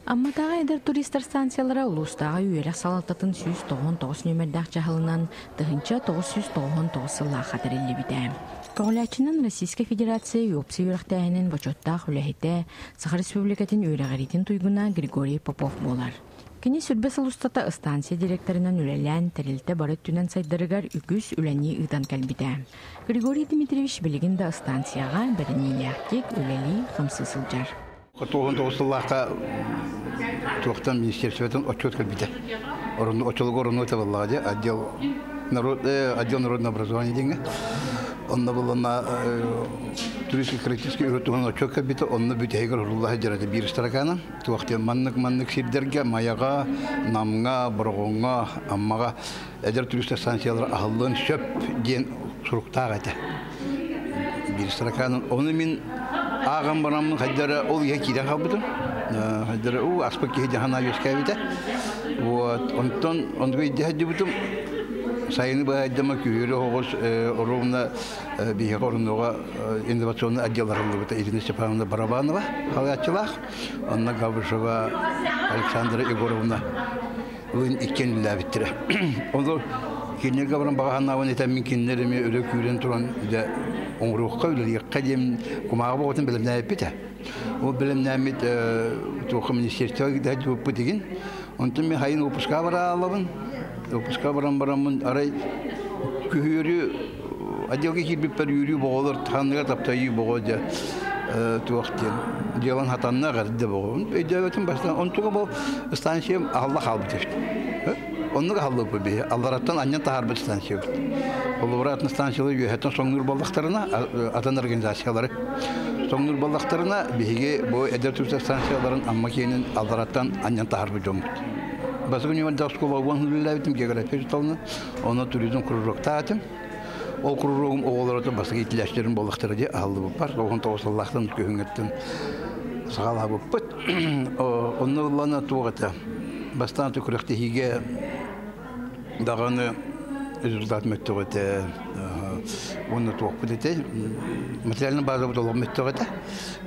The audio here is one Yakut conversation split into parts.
Амматааҕы эдэр туристар станциялара улуустааҕы үөрэх салалтатын 199 нүөмэрдээх дьаһалынан 1999 сыллаахха тэриллибитэ. Көҕүлээччинэн Российскай Федерация уопсай үөрэхтээһинин бочуоттаах үлэһитэ, Саха Республикатын үөрэҕириитин туйгуна Григорий Попов буолар. Кини сүрбэ сыл устата станция директорынан үлэлээн, тэрилтэ бары өттүнэн сайдарыгар үгүс үлэни ыытан кэлбитэ. Григорий Дмитриевич билигин да станцияҕа бэриниилээхтик үлэлии-хамсыы сылдьар. 99 сыллаахха туохтан министерствотын отчет кэлбитэ. Оччолорго орунну табыллаҕа дии отдел народ отдел народного образования диэҥҥэ. Онно буллана туристско-критический туһунан отчет кэлбитэ. Онно бүтэһигэр урулла сылдьар этэ биир ыстаракаана. Туох диэн маннык-маннык сирдэргэ Майаҕа, Намҥа, Бороҕоҥҥо, Аммаҕа эдэр туристар станциялара аһыллыан сөп диэн суруктаах этэ. Биир ыстаракаанын. Ону мин ааҕан бараммын хайдара ол иһэ киирэн хаалбытым. Хайдара уу аспыт киһи дьаһана үөскээбитэ. Вот онтон онтуга илдьэ сылдьыбытым. Сайыны быһайдама күһүөрү оҕус ровно биһиэхэ орунуга инновационный отдел арыллыбыта Ирина Степановна Барабанова салайааччылаах. Анна Габышева Александра Егоровна ылын иккиэн үлэлээбиттэрэ. Ону кинилэргэ баран баҕа санаабын этэммин кинилэр эмиэ өрө күүрэн туран дьэ оҥоруохха үлэлиэххэ диэн кумааҕы боҕотун бэлэмнээбиппит. Ол бэлэмнээммит туохха министерство дьубуппут игин. Онтон мен хайын выпуска бараалабын. Выпуска баран бараммын арай күһүөрү отделга киирбиппэр үүрүү боҕолор ханныга таптайыы боҕо дьэ туох диэн дьыалан хатанна эрдэ боҕо өйдөөбөтүм бастаан онтуга бу станциям аһылла хаалбыт эбит оннук аһыллыбыт биһи аллараттан анньан таһаарбыт станциябыт холобура атын станциялар үөһэттэн соҥнуур буоллахтарына атын организациялары соҥнуур буоллахтарына биһиги бу эдэр туристар станцияларын Амма киэнин аллараттан анньан таһаарбыт дьоммут Бастакы ньымардаах оскуола уон үлэлээбитим география учууталынан онно туризм кружоктаатым Ол кружогум оҕолоро бастакы иитиллээччилэрим буоллахтара дии аһыллыбыппар. 99 сыллаахтан күһүҥҥүттэн саҕалаабыппыт. Онно ыллана туох этэ. Бастаан күрэхтэһиигэ даҕаны результат мөттөх этэ. Уонна туохпут этэ. Материальный базабыт олох мөттөх этэ.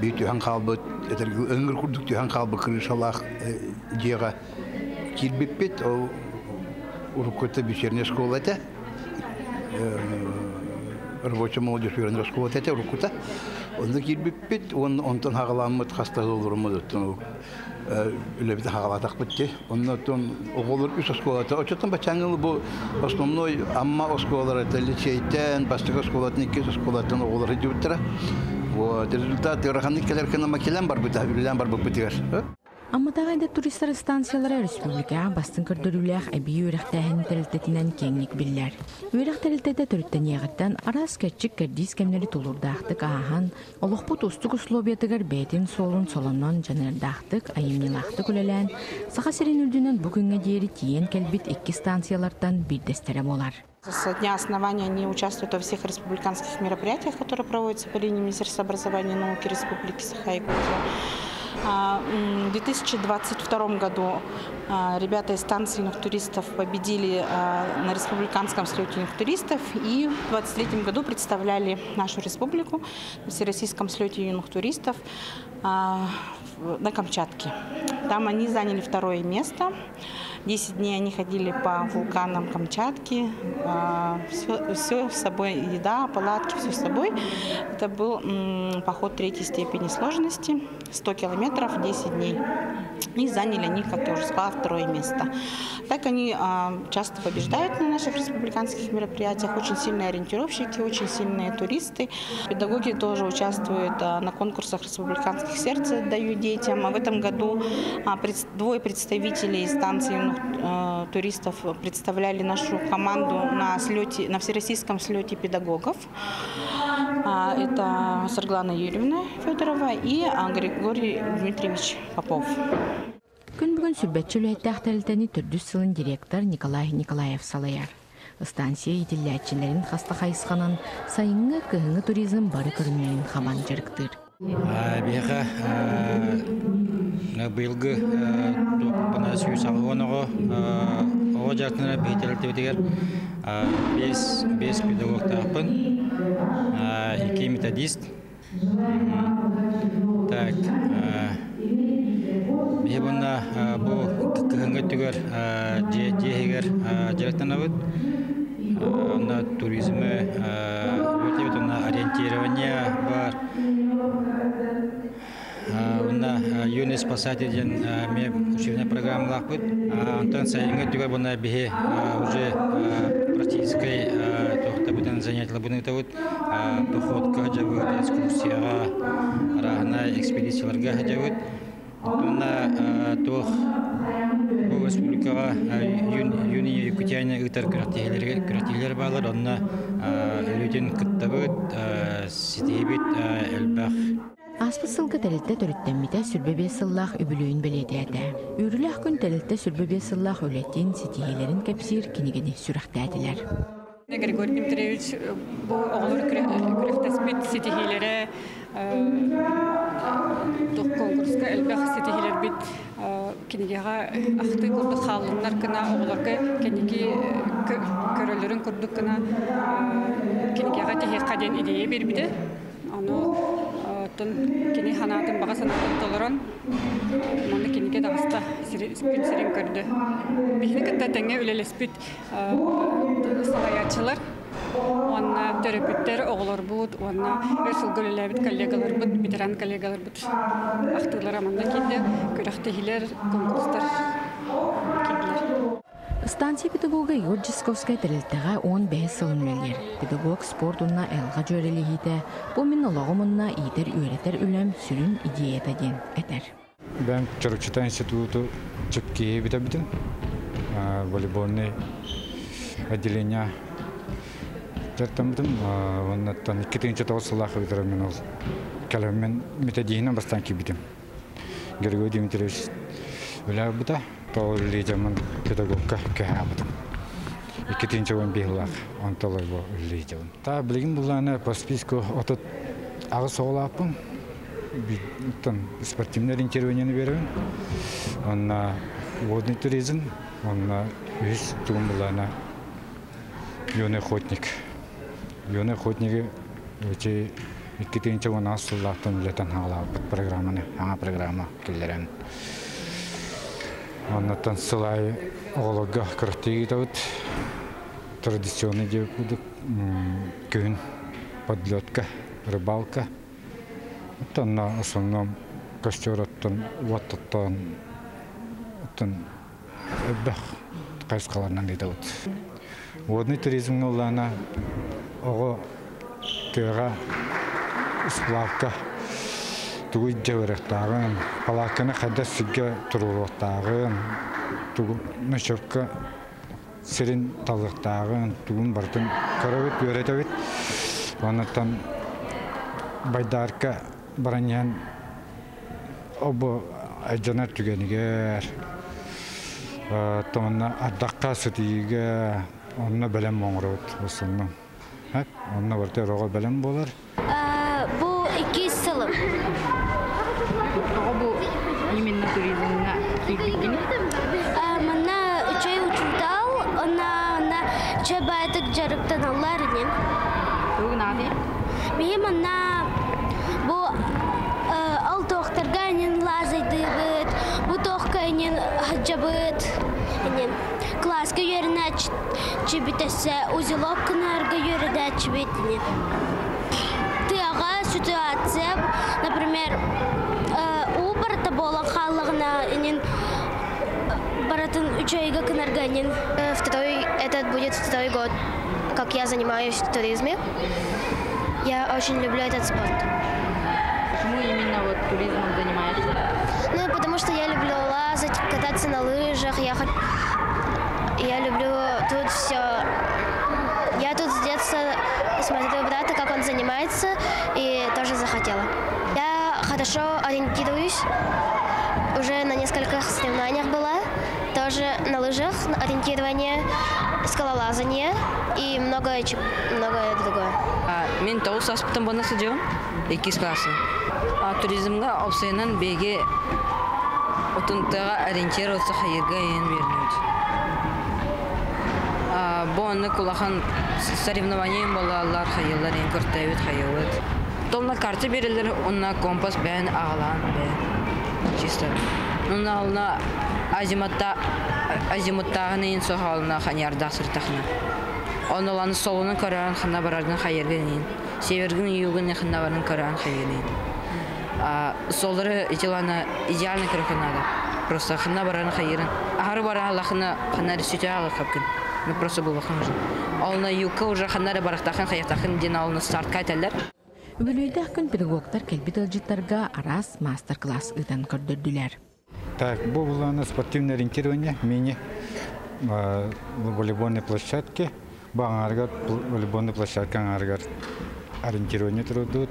Биир түһэн хаалбыт, өҥүр курдук түһэн хаалбыт крышалаах дьиэҕэ киирбиппит. Ол уруккута вечерняя школа этэ. Рабочая молодежь үөрэнэр оскуолата этэ уруккута. Онно киирбиппит уонна онтон хаҕаламмыт хаста олоруммут үлэбит хаҕалаатахпыт дии. Оннотон оҕолор үс оскуолата. Оччоттон баччааҥҥы бу основной Амма оскуолалара этэ лицейтэн, бастакы оскуолатын, иккис оскуолаттан оҕолор сылдьыбыттара. Вот результат ыараханнык кэлэр кынама кэлэн барбыта, үлэлээн барбыппытыгар. Амматааҕы эдэр туристар станциялара республикаҕа бастыҥ көрдөрүүлээх эбии үөрэхтээһин тэрилтэтинэн киэҥник биллэр. Үөрэх тэрилтэтэ төрүттэниэҕиттэн араас кэрчик кэрдиис кэмнэри тулуурдаахтык ааһан, олохпут уустук условиятыгар бэйэтин суолун солонон дьаныардаахтык, айымньылаахтык үлэлээн, Саха сирин үрдүнэн бу күҥҥэ диэри тиийэн кэлбит икки станциялартан биирдэстэрэ буолар. Со дня основания они участвуют во всех республиканских мероприятиях, которые проводятся по линии Министерства образования и науки Республики Саха-Якутия. В 2022 году ребята из станции юных туристов победили на республиканском слете юных туристов и в 2023 году представляли нашу республику на всероссийском слете юных туристов на Камчатке. Там они заняли второе место. 10 дней они ходили по вулканам Камчатки. Все, все с собой, еда, палатки, все с собой. Это был поход третьей степени сложности. 100 километров, 10 дней. И заняли они, как я уже сказала, второе место. Так они часто побеждают на наших республиканских мероприятиях. Очень сильные ориентировщики, очень сильные туристы. Педагоги тоже участвуют на конкурсах республиканских сердце дают детям. А в этом году двое представителей станции юных туристов представляли нашу команду на, слете, на всероссийском слете педагогов. Это Сарглана Юрьевна Федорова и Григорий Дмитриевич Попов. Күн бүгүн сүрбэччи үлэһиттээх тэрилтэни төрдүс сылын директор Николай Николаев салайар. Станция иитиллээччилэрин хаста хайысханан сайыҥҥы, кыһыҥҥы туризм бары көрүҥнэрин хабан дьарыктыыр. Биһиэхэ быйылгы 180 оҕо оҕо дьарыктанар биһи тэрилтэбитигэр биэс педагогтаахпын, икки методист. Так, биһи Онна бу кыһыҥҥы өттүгэр дьиэ иһигэр дьарыктанабыт. Онно туризмы үөрэтебит, онно ориентирование бар. Онно юный спасатель диэн эмиэ учебная программалаахпыт. Онтон сайыҥҥы өттүгэр буна биһи уже практическай туохтабытын занятияларбытын ыытабыт. Походка сылдьабыт, экскурсияҕа, арааһынай экспедицияларга сылдьабыт. Онно туох бу республикаҕа юные якутяне ыытар күрэхтэһиилэр баалар. Онно өрүүтүн кыттабыт, ситиһибит элбэх. Ааспыт сылга тэрилтэ төрүттэммитэ 25 сыллаах үбүлүөйүн бэлиэтээтэ. Үөрүүлээх күн тэрилтэ 25 сыллаах үлэтин, ситиһиилэрин кэпсиир кинигэни сүрэхтээтилэр. Григорий Дмитриевич бу оҕолор күрэхтэспит ситиһиилэрэ, конкурска элбэх ситиһиилэрбит кинигэҕэ ахтыы курдук хааллыннар гына, оҕолорго кэнники көрөллөрүн курдук гына кинигэҕэ тиһиэххэ диэн идея биэрбитэ. Ону оттон кини санаатын, баҕа санаатын толорон, манна кинигэ таҕыста, күн сирин көрдө. Биһини кытта тэҥҥэ үлэлэспит салайааччылар уонна төрөппүттэр, оҕолорбут уонна өр сылга үлэлээбит коллегаларбыт, ветеран коллегаларбыт ахтыылара манна киирдэ, күрэхтэһиилэр, конкурстар киирдилэр. Станция педагога Егор Дьисковскай тэрилтэҕэ 15 сылын үлэлиир. Педагог спорт уонна айылҕа дьүөрэлэһиитэ бу мин олоҕум уонна иитэр-үөрэтэр үлэм сүрүн идеята диэн этэр. Бэйэм Чурапчыта институту чэпкиһи бүтэрбитим. Волейбольный отделение дьарыктаммытым. Оннуттан 2009 сыллаах бүтэрэн мен ол кэлэммин методиһинэн бастаан киирбитим. Григорий Дмитриевич үлэлээбитэ. Тоҕо үлэлии педагогка кэһээбитим. 2015 сыллаах онтолой бу үлэлии Та билигин буллааны по списку 38 оҕолоохпун. Там спортивное ориентирование беребин. Онна водный туризм, онна үһүс тугум буллаана юный охотник. Юный охотниги эти 2010 сыллаахтан үлэтэн хаалаабыт программаны, аңа программа киллерен. Оннаттан сыл аайы оҕолорго күрэхтэһии ыытабыт. Традиционный диэбит курдук күһүн подледка, рыбалка. Оттон основном костер оттон, уот оттон, оттон элбэх хайысхаларынан ыытабыт. Водный туризмҥа улаана оҕо тыаҕа сплавка тугу дьабарыахтааҕын, палаакканы хайдах сиргэ туруоруохтааҕын, тугу ночевка сирин талыахтааҕын, тугун барытын көрөбүт, үөрэтэбит. Оннуттан байдарка баран иһэн обу айдьанар түгэнигэр, онно ардахха сытыйыыга онно бэлэм оҥоробут основном. Онно барыта оҕо бэлэм буолар. Бу иккис сылым. Тоҕо бу именно туризмҥа киирбиккиний? Манна үчүгэй учуутал, онна онна үчүгэй баайытык дьарыктаналлар инин. Тугун аатый? Биһи манна бу ол туохтарга инин лазайдыыбыт, бу туохка инин сылдьабыт, инин класска үөрэнээччибит өссө узелок гынарга үөрэнээччибит инин. Тыаҕа ситуация, например, уу барыта буолан хааллаҕына инин барытын үчүгэйгэ гынарга инин. Второй, этот будет второй год, как я занимаюсь в туризме. Я очень люблю этот спорт. Почему именно вот туризмом занимаешься? Ну, потому что я люблю лазать, кататься на лыжах, я люблю тут все. Я тут с детства смотрю брата, как он занимается, и тоже захотела. Я хорошо ориентируюсь, уже на нескольких соревнованиях была, тоже на лыжах, ориентирование, скалолазание и многое, многое другое. Мин тоҕус сааспыттан буона сылдьабын, иккис классы. Туризмҥа опсайынан беге отунтаға ориентироваться хайырга ен бернут. Бу онны кулахан соревнование болалар хайылар ен көртәбит хайылыт. Томна карта берилер, онна компас бән ағалан бән. Чисто. Онна азимутта азимуттааҕын иин соһоолуна ханьардаах сыртахына. Онно ланы солунун көрөөн ханна бараргын хайыргын иин. Севергин югын ханна барарын көрөөн хайыргын иин. Солары итилана идеально көрөхөн надо. Просто ханна барарын хайырын. Ахары бара лахына ханна сүтэ капкын. Ну просто булбахан уже. Олна югка уже ханна барахтахын хайахтахын ден олна стартка айталлар. Үбүлүйдээх күн педагогтар кэлбит ыалдьыттарга араас мастер-класс ыытан көрдөрдүлэр. Так, бу булана спортивное ориентирование, мини волейбольной площадки. Бу аңаргар волейбольной площадка аңаргар ориентирование турудут.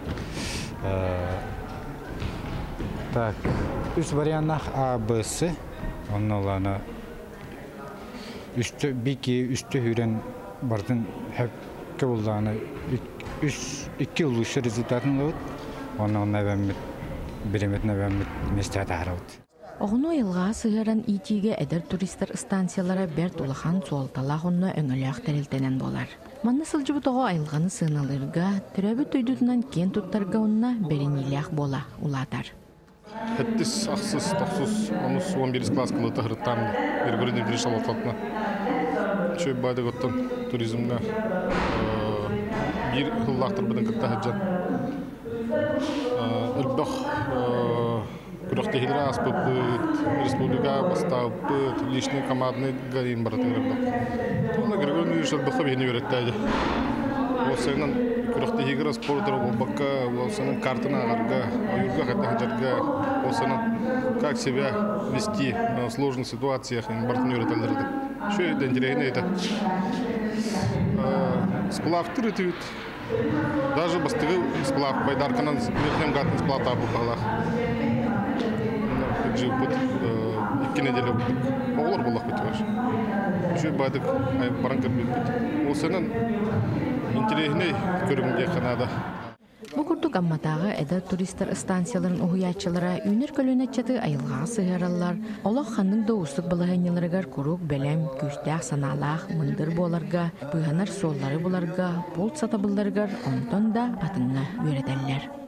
Так, үс варианнах А, Б, С. Онно лана үстө бики үстө хүрен бардын хөккө булланы үс икки улушу результатын лыбыт. Онно онно бэммит биремет нәбәммит месте тахарабыт. Оҕону айылҕаҕа сыһыаран иитиигэ эдэр туристар станциялара бэрт улахан суолталаах уонна өҥөлөөх тэрилтэнэн буолар. Манна сылдьыбыт оҕо айылҕаны сыаналыырга, төрөөбүт дойдутунан киэн туттарга уонна бэриниилээх буола улаатар. Хэттис, ахсыс, тохсус, онус, 11 класс кылыта хырыттаан Григорий Дмитриевич салалтатына. Чөй байдык оттон туризмга биир хыллаахтарбытын кытта сылдьан элбэх күрэхтэһиилэри ааспыппыт, республика бастаабыппыт, личный командный гарин барытыгар элбэх. Туона Григорий Дмитриевич элбэххэ биһини үөрэттээди. Уопсайынан күрэхтэһиигэр спорт эрэ буолбакка, уопсайынан картаны ааҕарга, ойуурга хайдах сылдьарга, уопсайынан как себя вести в сложных ситуациях барытын үөрэтэллэр этэ. Үчүгэй да интэриэһинэй этэ. Сплавтыр этибит. Даже бастакы сплав байдарканан Верхнем Гатын сплавтаах баһылаах. Жыппыт икки неделя курдук. Оҕолор буоллахпыт Үчүгэй баайдык баран көрбүппүт. Ол интэриэһинэй көрүҥ диэххэ наада. Бу курдук Амматааҕы эдэр туристар станцияларын уһуйааччылара үүнэр көлүөнэ ыччаты айылҕаҕа сыһыараллар, олох ханнык да уустук балаһыанньаларыгар куруук бэлэм, күүстээх санаалаах, мындыр буоларга, быыһанар суоллары буларга, булт сатабылларыгар онтон да атыҥҥа үөрэтэллэр.